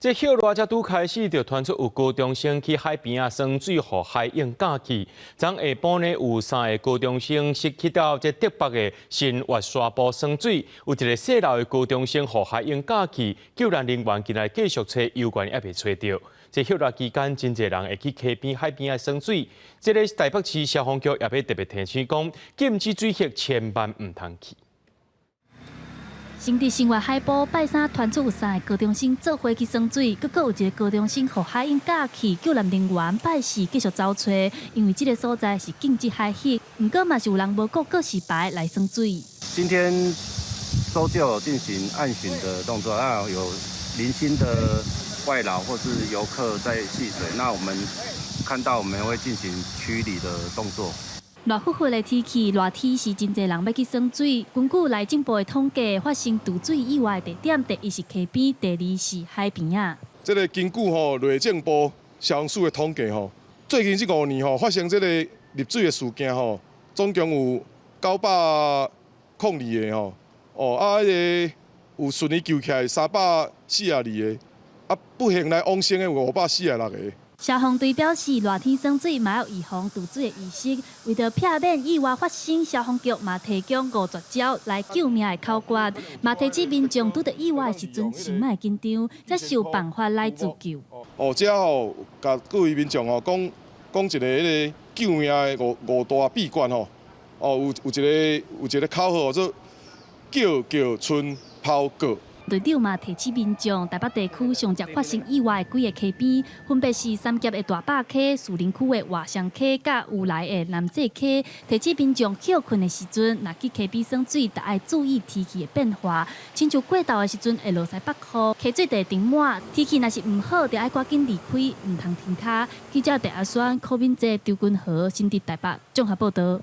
這歇熱才拄開始，就傳出有高中生去海邊仔耍水，予海湧咬去。昨下晡呢，有三个高中生是去到這竹北的新月沙埔耍水，有一个細路的高中生予海湧咬去，救援人員今日繼續揣，猶原猶未揣著。這歇熱期間，真濟人會去溪邊、海邊仔耍水。這个台北市消防局也欲特別提醒講，禁止水域千萬毋通去。新竹新月海埔拜三傳出有三个高中生做伙去耍水，閣閣有一个高中生予海湧咬去，救援人員拜四繼續走揣，因為這个所在是禁止海域，毋過嘛是有人無顧告示牌來耍水。今天搜救進行岸巡的動作，啊有零星的外勞或是遊客在戲水，那我們看到我們會進行驅離的動作。熱乎乎的天氣，熱天是真濟人欲去耍水。根據內政部的統計，發生墜水意外地點，第一是溪邊，第二是海邊仔。這个根據吼內政部消防署的統計吼，最近這5年吼發生這个溺水的事件吼，總共有902個吼，哦啊，彼个有順利救起來342個，啊不幸來往生的有546個。消防隊表示，熱天耍水嘛要預防墜水的意識。為著避免意外發生，消防局嘛提供五絕招來救命的口訣，嘛提醒民眾拄著意外的時陣，先莫緊張，才是有辦法來自救。哦，這吼，共各位民眾吼講講一个彼个救命的五大秘訣吼。哦，有一个口號做叫叫春拋過。隊長嘛提醒民眾，台北地區上捷發生意外的幾个溪邊，分別是三峽的大霸溪、士林區的外雙溪、佮烏來的南勢溪。提醒民眾歇睏的時陣，若去溪邊耍水，著愛注意天氣的變化。親像過晝的時陣會落西北雨，溪水就會漲滿。天氣若是毋好，著愛趕緊離開，毋通停跤。記者鄭阿宣、柯敏哲、張君和，新竹台北綜合報導。